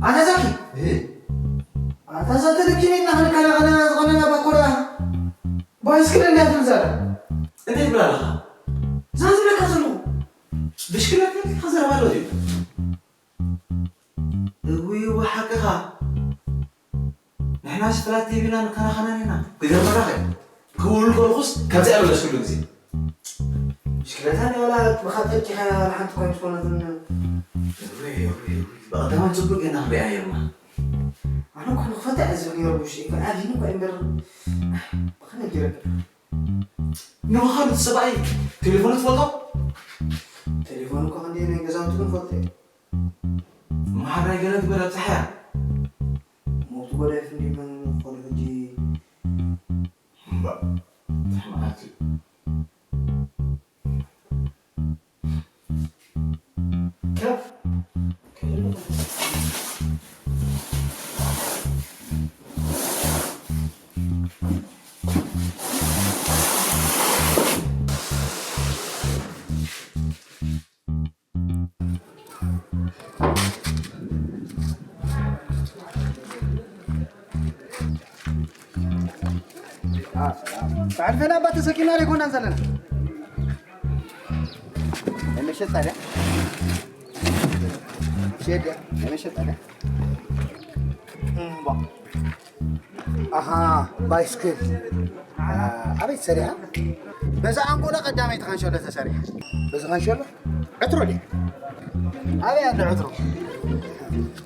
ኣታ ዛኪ! ኣታ እዛ ተለኪሜና ክንከላኸለና ዝኾነና ባኮዳ ባይስክል እንድያ ትብል ዘላ። እንታይ ትብል ኣለኻ? እዛ ዝብለካ ዘለኹ ብሽክለታ ኢልካ ዘረባ ኣሎ ድዩ? እውይ፣ እወ፣ ሓቅኻ። ንሕናስ ፍላት ቲቪና ንከናኸናን ኢና። ክገርመካ ኸ፣ ክውል ከለኹስ ከምዚኣ በለስ ኩሉ ግዜ። ብሽክለታ ናይ ዋላ ብኻ ጠቂኻ ዋላ ሓንቲ እኳ ኣይትኾነትን። እውይ፣ እውይ፣ እውይ፣ ብቐዳማይ ጽቡቅ ጌርና ክንሪኣ ነይርና። ኣነ እኳ ንኽፈታ እየ ዝብል ነይረ ብውሽጠይ እኳ። ኣቢኒ እኳ እምበር ብኸመይ ገይረ? ንኻልእ ሰብኣይ ቴሌፎኑ ትፈልጦ? ቴሌፎኑ እኳ ክንደይ ናይ ገዛውቲ እውን ፈልጦ እየ። መሓራይ ገለ ትበል ኣብፀሓያ። ሞቱ ጎዳይፍ እንዲ መን ኾነ ሕጂ? እምባ፣ እንታይ ማለት እዩ? ከፍ። ኣዕርፈና እባ ተሰኪምና ኣይኮናን ዘለና። ናይ መሸጣ ድያ? ሸድ ድያ? ናይ መሸጣ ድያ? እምቧ። ኣሃ፣ ባይስክል። ኣ-፣ ኣበይ ተሰሪሓ? በዛ ኣንጎላ ቀዳመይቲ ካንሸሎ ተሰሪሓ። በዚ ካንሸሎ? ዕትሮ ድዩ? ኣበይ ኣሎ ዕትሮ?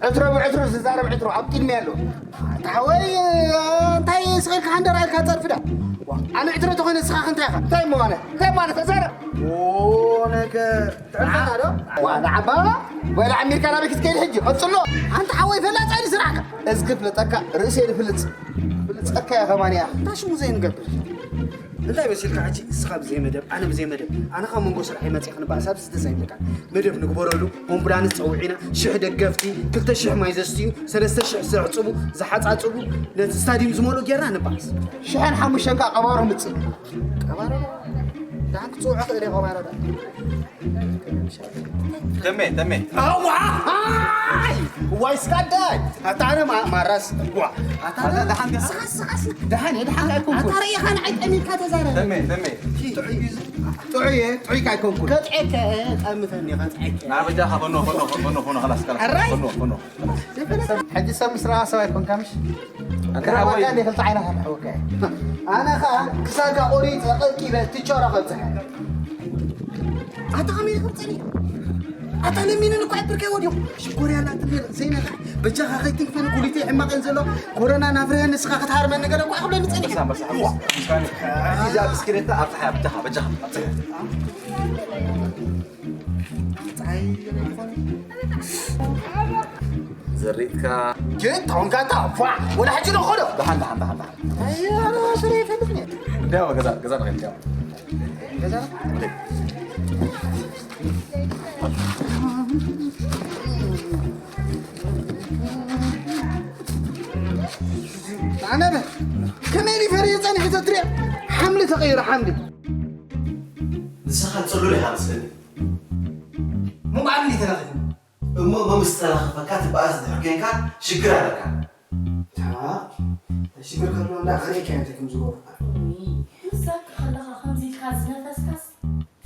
ዕትሮ ብዕትሮ ዝዛረብ ዕትሮ ኣብ ቅድሚ ኣሎ። ኣታ ሓወይ፣ እንታይ ስቕ ኢልካ ሃንደር ኣልካ ጸርፊ ዳ? ዋ፣ ኣነ ዕትሮ ተኾይነ ንስኻ ከ እንታይ ኢኻ? እንታይ እሞ ኣነ? እንታይ ማለት? ተዛረብ። ኦ፣ ነገ ትዕልፈና ዶ? ዋ፣ ንዓባ ወይ ንኣሜሪካ ናበይ ክትከይድ ሕጂ? ቀጽሎ። ኣንታ ሓወይ ፈላጻ እዩ ስራሕካ። እዝጊ ፍለጠካ፣ ርእሰይ ዝፍልጽ። ፍልጸካ እያ ከማን እያ። እንታይ ሽሙ ዘይንገብር? እንታይ መሲልካ ሕጂ ንስኻ ብዘይ መደብ፣ ኣነ ብዘይ መደብ? ኣነ ካብ መንጎ ስራሐይ መጺኣ ክንበኣስ ኣብዚ ደስ ኣይብለካ። መደብ ንግበረሉ፣ ኣምቡላንስ ጸዊዕና፣ ሽሕ ደገፍቲ፣ ክልተ ሽሕ ማይ ዘስትዩ፣ ሰለስተ ሽሕ ዘዕጽቡ፣ ዝሓጻጽቡ፣ ነቲ ስታድዩም ዝመልኡ ጌርና ንበኣስ። ሽሕን ሓሙሽተን ከኣ ቀባሮ ምጽእ። ቀባሮ? ደሓን ክጽውዖ ክእል እየ ቀባሮ ዳ። ተሜ፣ ተሜ። ኣዋይ! ዋይ ስካዳይ! ኣታ ኣነ ማ-፣ ማራስ፣ ዋ! ኣታ ኣታ ደሓን ዲኻ? ስኻስ፣ ስኻስ። ደሓን እየ፣ ደሓን ኣይኮንኩን። ኣታ ርእኻ ንዓይ ጠሚካ ተዛረብ። ተሜ፣ ተሜ። ጥዑይ፣ ጥዑይ እየ፣ ጥዑይ ኣይኮንኩን። ከጥዕከ፣ ጠምተኒ፣ ከጥዕከ። ና በጃኻ፣ ፈኖ፣ ፈኖ፣ ፈኖ፣ ፈኖ፣ ኸላስ፣ ኸላስ። ኣራይ! ፈኖ፣ ፈኖ። ሕጂ ሰብ ምስ ረኣ ሰብ ኣይኮንካ፣ ምሽ? ኣንታ ክረባካ ሓወይ። እንደ ክልተ ዓይና ከልሕወካ እየ። ኣነ ኸኣ ክሳድካ ቆሪጸ ቀልቂለ ትቸሮ ከብጽሐ። ኣታ ከመይ ኢልካ ትጸልእ? ኣታ ለሚንን እኮ ኣይብርከይ ወዲቑ። ሽኮርያ ኣላ ትብል ዘይነካ። በጃኻ ከይትንክፈኒ ጉሊተይ ሕማቕ እየን ዘሎ። ኮሮና ናፍርሀ ንስኻ ክትሃርመኒ ገለ እኮ ኣይክብለኒ ጸኒሑ። ኣንበሳ፣ ኣንበሳ፣ ኣንበሳ። እዛ ብስክሌታ ኣብጽሓያ በጃኻ፣ በጃኻ፣ ኣብጽሓያ። ጸሓይ ዘይኮነ። ዘሪእካ። ግን ታውን ካታ፣ ፏ፣ ወላ ሕጂ ዶ ኾዶ? ደሓን፣ ደሓን፣ ደሓን፣ ደሓን። ኣይ፣ ኣረ፣ ስለ ይፈልጥኒ። እንዲያው ገዛ፣ ገዛ ንኸይድ፣ እንዲያው። ገዛ? ኣነ በ-፣ ከመይ ኢሉ ፈሪሁ ጸኒሑ ተትሪኦ? ሓምሊ ተቐይሩ፣ ሓምሊ። ንስኻ ጽሉል ኢኻ መስለኒ። እሞ ብዓል እንዴት ተላኺ? እሞ፣ እሞ ምስ ተላኸፈካ ትበኣስ ድሕር ኮይንካ ሽግር ኣለካ። ታ፣ ሽግር ከሎ እንዳ ኣነ እኮ እንታይ ከም ዝገብሮ። እሚ፣ ምስ ዛኪ ከለኻ ከምዚ ኢልካ ዝነፈስካስ፣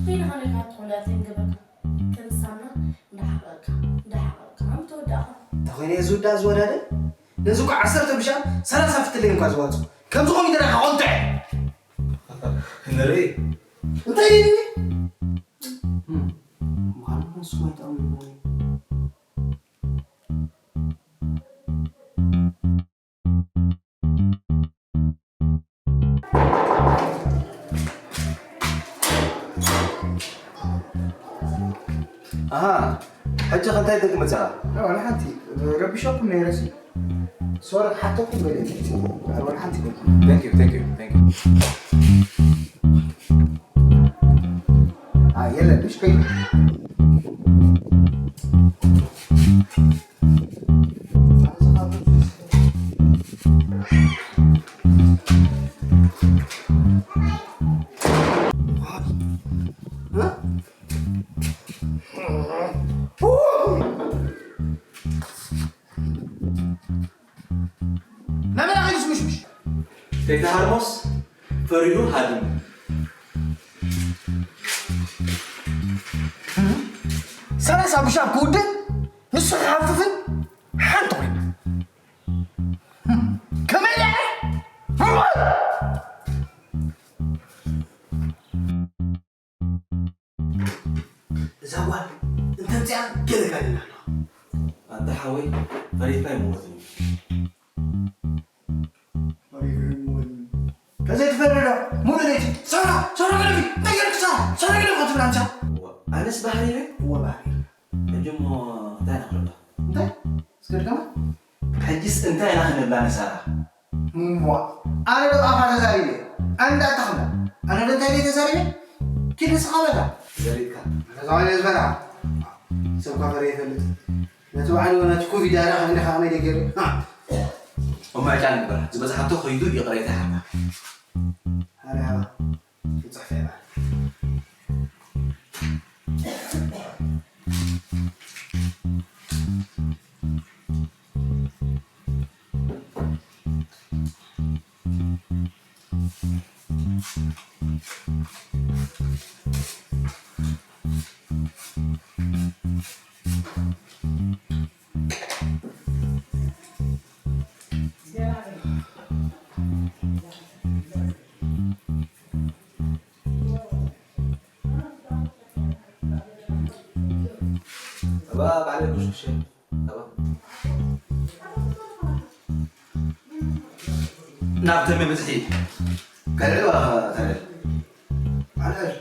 ፈይንኻ ነካ ትኾን እያ ትንገበካ። ከም ሳምና እንዳሓቐቕካ፣ እንዳሓቐቕካ፣ ከም ተወዳእኻ። እንታይ ኮይነ እየ ዝውዳእ ዝወዳደ? ነዚ እኮ ዓሰርተ ብሻ ሰላሳ ፍትለይ እንኳ ዝዋፅኡ። ከምዚ ኮሚደረ ኢኻ ቆንጥዐ። ንርኢ። እንታይ ኢልኒ? እም፣ ምዃኑ ንሱ ኣይጠቕምን እዩ። ኣሃ፣ ሕጂ ከ እንታይ ደቂ መጻኻ? ዋላ ሓንቲ፣ ረቢሸኩም ነይረ ሲ። ሶሪ፣ ሓተኩም በለ። ዋላ ሓንቲ ይበልኩም። Thank you, thank you, thank you. ኣ፣ የለን፣ ምሽ ከይዱ። ተይተሃርሞስ ፈሪሁ ሃድሙ። ሰላሳ ብሻብ ክውድእ ንሱ ክሃፍፍን ሓንቲ ኮይና ከመይ ደኣ እዛ ጓል እንተምፅኣ ገለ ጋሊና ኣለዋ። ኣንታ ሓወይ ፈሪድካ ይምወት እዩ። ከዘይትፈርዶ ሙሉ ለይቲ ሰራ ሰራ ገለፊ ነገር ሰራ ሰራ ገለፊ ክትብል ኣንሳ ኣነስ ባህሪ እየ እወ ባህሪ ሕጂ እሞ እንታይ ንኽልባ እንታይ እስከ ድገማ ሕጂስ እንታይ ኢና ክንብላ ንሳራ እዋ ኣነ ዶ ኣፋ ተዛሪበ ኣንዳ ኣታኽላ ኣነ ዶ እንታይ ተዛሪበ ኪድ ንስኻ በላ ዘሪትካ ተዛዋይ ዝበላ ሰብካ ፈረ ይፈልጥ ነቲ ባዕሉ ነቲ ኮቪድ ኣረ ከመይ ከመይ ደገበ እሞ ዕጫ ንግበራ ዝበፅሓቶ ከይዱ ይቕሬታ ይሓታ ኣረ ሃባ ይፅሕፈ ይባል እባ ባዕለ ዱሽዱሽ እባ ናብ ተመ ብዝሒ ከልዕል ዋላ ከልዕል ኣልዕል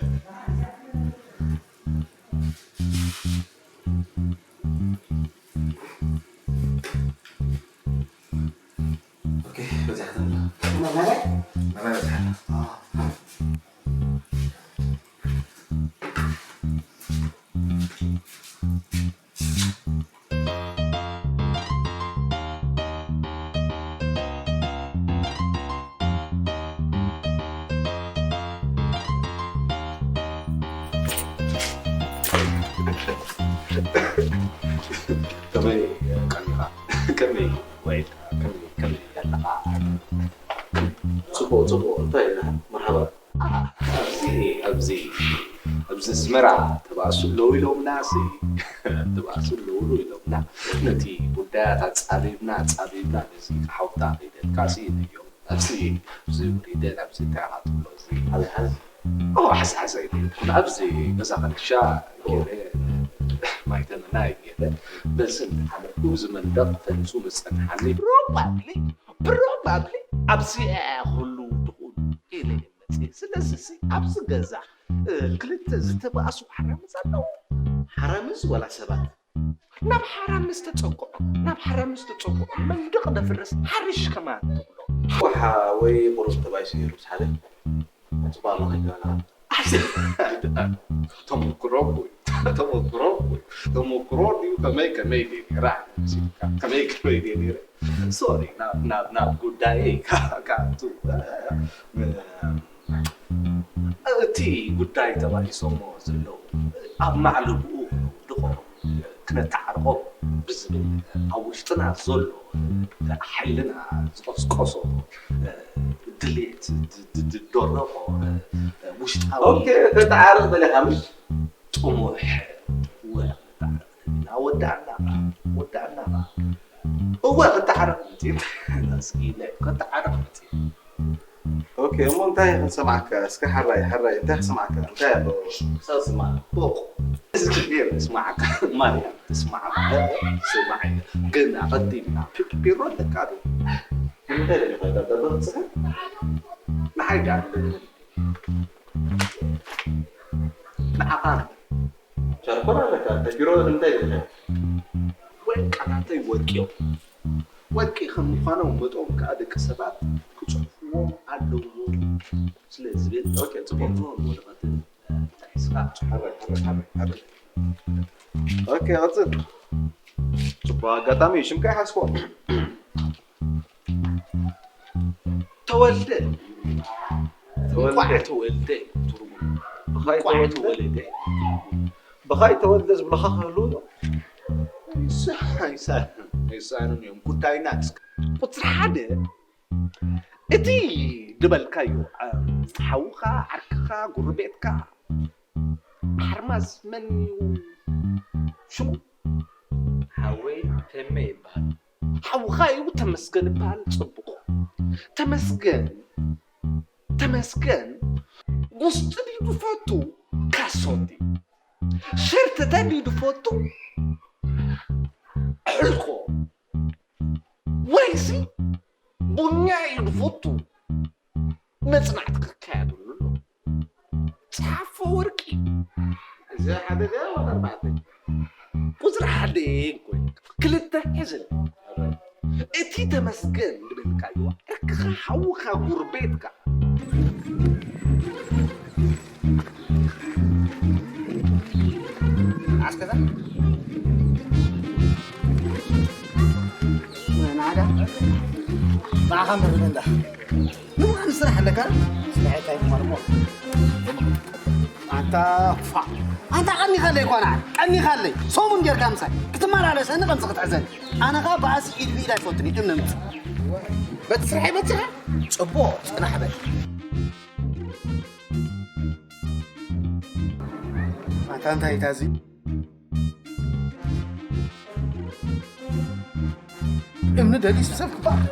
ኦኬ በዚሓ ተምላ ናባይ በዚሓ ከመይ ቀኒኻ? ከመይ ውዒልካ? ከመይ ከመይ ኣለኻ? ጽቡቕ ጽቡቕ። እንታይ ኢልካ? መርሓባ። ኣብዚ ኣብዚ ኣብዚ ኣስመራ ተባእሱ ኣለዉ ኢሎምና ሲ ተባእሱ ኣለዉ ኢሎምና። ነቲ ጉዳያት ኣጻቢብና ኣጻቢብና ነዚ ሓውታ ከይደልካ ሲ ኢለዮም። ኣብዚ ኣብዚ ውሪደ ናብዚ እንታይ ኢኻ ትብሎ እዚ? ሓዝሓዝ ኦ ሓዝሓዝ ኣይኮንኩን። ኣብዚ ገዛ ቀድሻ ገይረ ማይ ተመና ገይረ በዚ እንዳሓለፍኩ እዚ መንደቕ ፈሊሱ ምስ ጸንሓኒ probably probably ኣብዚኣ ክህልዉ ትኽእሉ ኢለ እየ መፅየ። ስለዚ ሲ ኣብዚ ገዛ ክልተ ዝተባእሱ ሓራምዝ ኣለዉ። ሓራምዝ ዋላ ሰባት? ናብ ሓራምዝ ተፀግዖ ናብ ሓራምዝ ተፀግዖ መንደቕ ነፍርስ ሓርሽ ከማን ትብሎ። ወሓ ወይ ቁሩብ ተባይሱ ነይሩ ምስ ሓደ ፅባሎ ከይገና ተመክሮ እኮ እዩ። ተመክሮ እኮ እዩ። ተመክሮ ድዩ ከመይ ከመይ ድየ ነይረ? ከመይ ከመይ ድየ ነይረ? ሶሪ ናብ ናብ ናብ ጉዳየይ ካቱ እቲ ጉዳይ ተባኢሶሞ ዘለዉ ኣብ ማዕለብኡ ድኾ ክነተዓርቆ ብዝብል ኣብ ውሽጥና ዘሎ ሓይልና ዝቐስቀሶ ድሌት ዝደረኾ ውሽጣዊ ተተዓረቕ ደሊኻ ምሽ ጥሙሕ ወ ወዳእና ወዳእና እወ ክተዓረቕ መፅእ እስኪ ኢለ ክተዓረቕ መፅእ ኦኬ እሞ እንታይ ክንሰማዕካ እስከ ሓራይ ሓራይ እንታይ ክሰማዕካ እንታይ ኣሎ ክሳብ ስማዕ ፎቕ እስክቢር ስማዕካ ማርያም ትስማዕ ስማዕ ግን ኣቐዲምና ፒሮ ኣለካ ዶ እንታይ ደሊኻ ዳበ ክፅሕፍ ንሓይ ዳ ንዓኻ ቻርኮል ኣለካ እንታይ ቢሮ እንታይ ይልካ ወይ ቃላተይ ወርቂ እዮም ወርቂ ከም ምዃኖም መጠኦም ከዓ ደቂ ሰባት ክፅሕፍዎም ኣለዎም ስለ ዝብል ኦኬ ፅቡቅ ጽቡቅ ወረቀትን ሒዝካ ኦኬ ቀፅል ፅቡቅ ኣጋጣሚ ሽምካ ይሓስኮ ተወልደ እንቋዕ ተወልደ ትርጉም እንቋዕ ተወለደ ብኻይ ተወልደ ዝብለኻ ክህልው ዶ ኣይሳንን እዮም ጉዳይና ቁፅሪ ሓደ እቲ ዝበልካዮ፣ እ፣ ሓውኻ፣ ዓርክኻ፣ ጎረቤትካ፣ ሓርማዝ መን እዩ ሽሙ? ሓወይ ተሜ ይበሃል። ሓውኻ እዩ ተመስገን ይበሃል። ጽቡቕ። ተመስገን፣ ተመስገን፣ ጉስጢ ድዩ ዝፈቱ? ካሶ ድዩ? ሸርተተ ድዩ ዝፈቱ? ሕልኮ። ወይሲ ቡኛ እዩ ዝፈቱ? መጽናዕቲ ክካየደሉ ኣሎ። ጸሓፎ ወርቂ። እዚ ሓደ ድያ ወላ ኣርባዕተ? ቁጽሪ ሓደ እንኮይ። ክልተ ሕዝል። እቲ ተመስገን ዝበልካዮ ዕርክኻ፣ ሓውኻ፣ ጎረቤትካ። ኣስከዛ? ናዳ? ብኣኻ ንርብ እንዳ። ንምዃኑ ስራሕ ኣለካ? ስራሕ እንታይ ይመርሞ? ኣንታ ፋ-፣ ኣንታ ቀኒኻለይ እኳ ንዓ፣ ቀኒኻለይ። ሰሙን ጌርካ ምሳይ ክትመላለሰኒ ከምዚ ክትሕዘኒ። ኣነ ኸኣ ባእሲ ኢድ ብኢድ ኣይፈቱን እየ፣ እምነ ምጽእ። በቲ ስራሕ ይበጽሐ? ጽቡቕ፣ ጽናሕ በል። ኣንታ እንታይ እዩ እታ እዚ? እምኒ ደሊሱ ሰብ ክበሃል።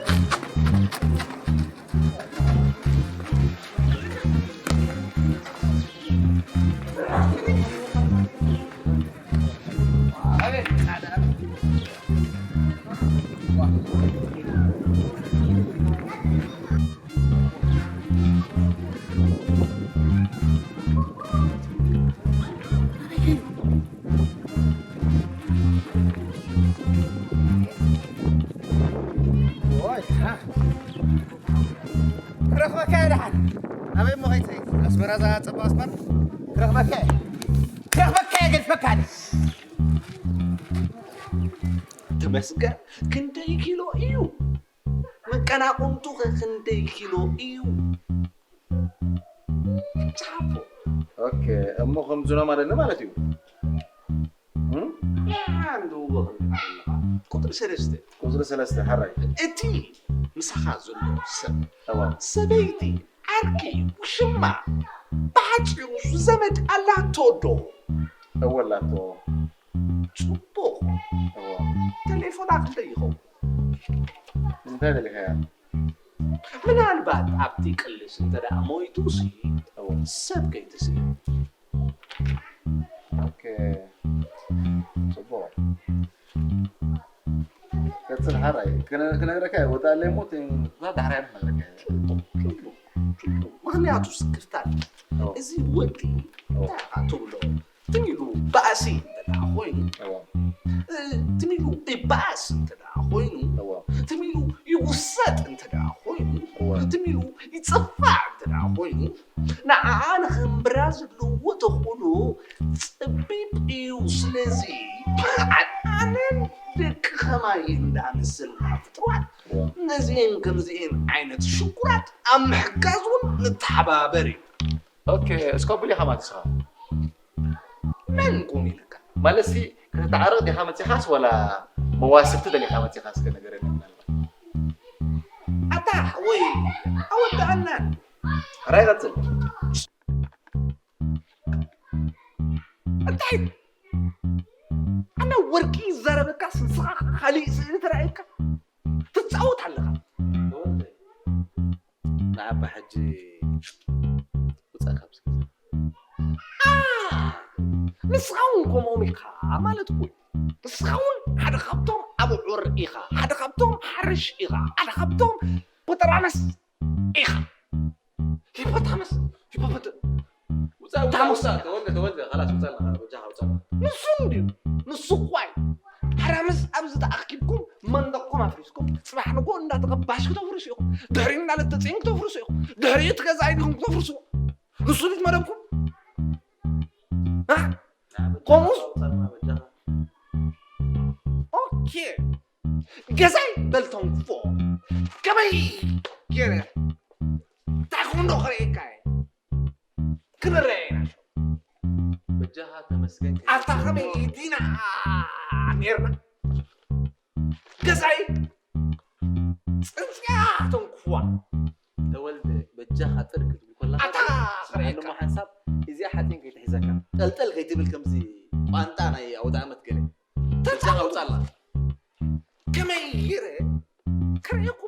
ክረኽበካ እየ ደሓን። ኣበይ እሞ ከይትኸይድ? ኣስመራ እዛ ጸባቕ ኣስመራ? ክረኽበካ እየ። ክረኽበካ እየ፣ ገድፈካ እየ። ተመስገን ክንደይ ኪሎ እዩ? መቀናቕንቱ ኸ ክንደይ ኪሎ እዩ? ጸሓፎ። ኦኬ፣ እሞ ከምዚ ነው ማለት ነው ማለት እዩ። እም? ሓንቲ ውቦ ክንደይ ኣለኻ? ቁጽሪ ሰለስተ። ቁጽሪ ሰለስተ፣ ሕራይ። እቲ ምሳኻ ዘሎ ሰብ፣ እዋ። ሰበይቲ፣ ዓርኪ፣ ውሽማ፣ ብሓጺሩ ዘመድ ኣላቶ ዶ? እወ ኣላቶ። ጽቡቕ። እዋ። ተሌፎና ክንደይ ይኸውን? እንታይ ደሊኻያ? ምናልባት ኣብቲ ቅልስ እንተ ደኣ ሞይቱሲ፣ እዋ። ሰብ ከይትስኢ። ኦኬ። ጽቡቕ። ቀጽል ሓራይ። ክነ-፣ ክነግረካ እየ። ወጣለይ ሞት፣ ዳሕራይ ክነግረካ እየ። ጽቡቕ፣ ጽቡቕ፣ ጽቡቕ። ምኽንያቱ ስክፍታ ኣሎ። እዎ። እዚ ወዲ እዎ። እንታይ ኢኻ ትብሎ? ትም ኢሉ ባእሲ እንተ ደኣ ኮይኑ፣ እዎ። እ፣ ትም ኢሉ ይባእስ እንተ ደኣ ኮይኑ፣ እዎ። ትም ኢሉ ይውሰጥ እንተ ደኣ ኮይኑ፣ እዎ። ትም ኢሉ ይጽፋዕ እንተ ደኣ ኮይኑ፣ ንዓኣ ንኸንብራ ዘለዎ ተኽእሎ ጸቢብ እዩ። ስለዚ ኣነን ደቂ ኸማይ እንዳመሰልና ፍጡራት እዎ። ነዚኤን ከምዚኤን ዓይነት ሽጉራት ኣብ ምሕጋዝ እውን ንተሓባበር እዩ። ኦኬ፣ እስካብ ብሊኻ ማለት ንስኻ? መን ኮን ኢልካ? ማለትሲ፣ ክትተዓረቕ ዲኻ መጺኻስ ዋላ መዋስብቲ ደሊኻ መጺኻ እስከ ንገረኒ ምናልባት። ኣታ ወይ ኣወዳኣናን። ሕራይ ቀጽል። እንታይ? ኣነ ወርቂ ይዛረበካስ ንስኻ ካልእ ስእሊ ተራእየካ? ትጻወት ኣለኻ። ንዓባ ሕጂ ውጻእ ካብዚ ገዛ። ኣ! ንስኻ እውን ከምኦም ኢኻ ማለት እኮ እዩ። ንስኻ እውን ሓደ ካብቶም ኣብዑር ኢኻ፣ ሓደ ካብቶም ሓርሽ ኢኻ፣ ሓደ ካብቶም ፖጠራመስ ኢኻ። ሂፖታመስ፣ ሂፖፖተ-፣ ውጻእ፣ ውጻእ፣ ታሙስ። ውጻእ፣ ተወልደ፣ ተወልደ፣ ኻላስ ውጻእ ኣለኻ፣ በጃኻ ውጻእ ኣለኻ። ንሱ እንድዩ፣ ንሱ እኳ እዩ። ሓራምስ ኣብዚ ተኣኪብኩም መንደቕኩም ኣፍሪስኩም፣ ጽባሕ ንግሆ እንዳተቐባሽ ክተፍርሱ ኢኹም። ድሕሪኡ እንዳለተጽእን ክተፍርሱ ኢኹም። ድሕሪኡ እቲ ገዛ ኢድኹም ክተፍርስዎ። ንሱ ድዩ መደብኩም? እ? ከምኡስ? ኦኬ። ገዛይ በልተንክፎ። ከመይ ገይረ? ታይኮንዶ ክርእየካ እየ። ክንረኣየ ኢና። በጃኻ ተመስገን። ኣታ ከመይ ዲና ኔርና? ገዛይ ጽንጽያ ተንክፍዋ። ተወልደ፣ በጃኻ ጥር ክትብል ከለኻ ኣታ ስምዓኒ ክርእየካ። ሓንሳብ እዚኣ ሓፂን ከይትሕዘካ፣ ጠልጠል ከይትብል ከምዚ ቋንጣ ናይ ኣውደ ዓመት ገለ በጃኻ ኣውፃላ። ከመይ ገይረ ክርእየኩ